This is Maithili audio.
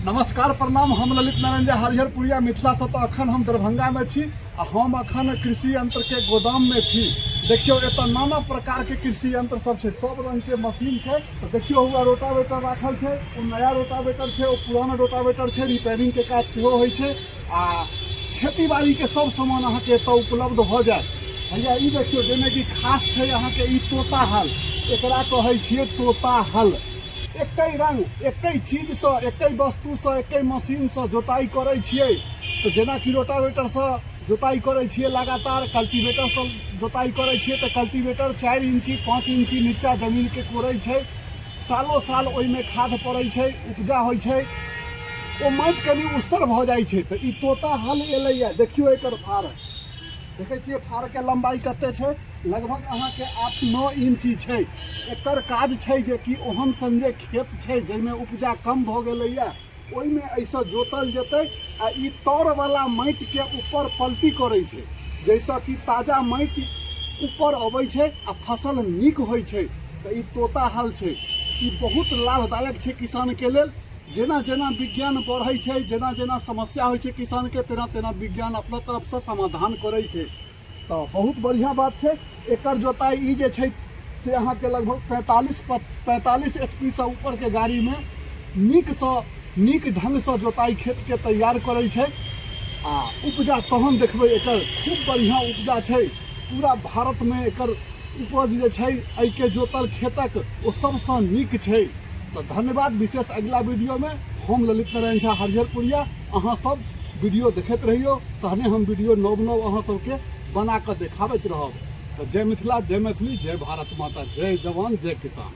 नमस्कार प्रणाम, हम ललित नारायण झा हरिहरपुरिया मिथिलासँ। तऽ अखन हम दरभंगामे छी आ हम अखन कृषि यंत्रके गोदाममे छी। देखियौ, एतऽ नाना प्रकारके कृषि यंत्र सब छै, सब रंगके मशीन छै। तऽ देखियौ, हुआ रोटावेटर राखल छै, ओ नया रोटावेटर छै, ओ पुराना रोटावेटर छै, रिपेयरिंगके काज सेहो होइ छै आ खेती बाड़ीके सब सामान अहाँके एतऽ उपलब्ध भऽ जायत। भैया, ई देखियौ, जाहिमे कि खास छै अहाँके ई तोता हल, एकरा कहै छियै तोता हल। एकै रंग एकै चीजसँ, एकै वस्तुसँ, एकै मशीनसँ जोताइ करै छियै तऽ जेनाकि रोटावेटरसँ जोताइ करै छियै, लगातार कल्टीवेटरसँ जोताइ करै छियै, तऽ कल्टीवेटर 4 इंची 5 इंची नीचा जमीनके कोड़ै छै, सालो साल ओहिमे खाद पड़ै छै, उपजा होइ छै, ओ माटि कनि उसर भऽ जाइ छै। तऽ ई तोता हल एलैए। देखियौ, एकर फाड़ देखै छियै, फाड़के लम्बाइ कते छै? लगभग अहाँके 8-9 इंची छै। एकर काज छै जे कि ओहन सन जे खेत छै जाहिमे उपजा कम भऽ गेलैए, ओहिमे एहिसँ जोतल जेतै आ ई तरवला माटिके ऊपर पलटी करै छै, जाहिसँ कि ताजा माटि ऊपर अबै छै आ फसल नीक होइ छै। तऽ ई तोता हल छै, ई बहुत लाभदायक छै किसानके लेल। जेना जेना विज्ञान बढ़ै छै, जेना जेना समस्या होइ छै किसानके, तेना तेना विज्ञान अपना तरफसँ समाधान करै छै। तऽ बहुत बढ़िआँ बात छै। एकर जोताइ ई जे छै से अहाँके लगभग 45 एच पी सँ ऊपरके गाड़ीमे नीकसँ नीक ढङ्गसँ जोताइ खेतके तैयार करै छै आ उपजा तहन देखबै, एकर खूब बढ़िआँ उपजा छै। पूरा भारतमे एकर उपज जे छै, एहिके जोतल खेतक, ओ सबसँ नीक छै। तऽ धन्यवाद। विशेष अगिला वीडियोमे। हम ललित नारायण झा हरिहरपुरिया। अहाँ सब वीडियो देखैत रहियौ, तहने हम वीडियो नव नव अहाँ सबके बना कऽ देखाबैत रहब। तऽ जय मिथिला, जय मैथिली, जय भारत माता, जय जवान, जय किसान।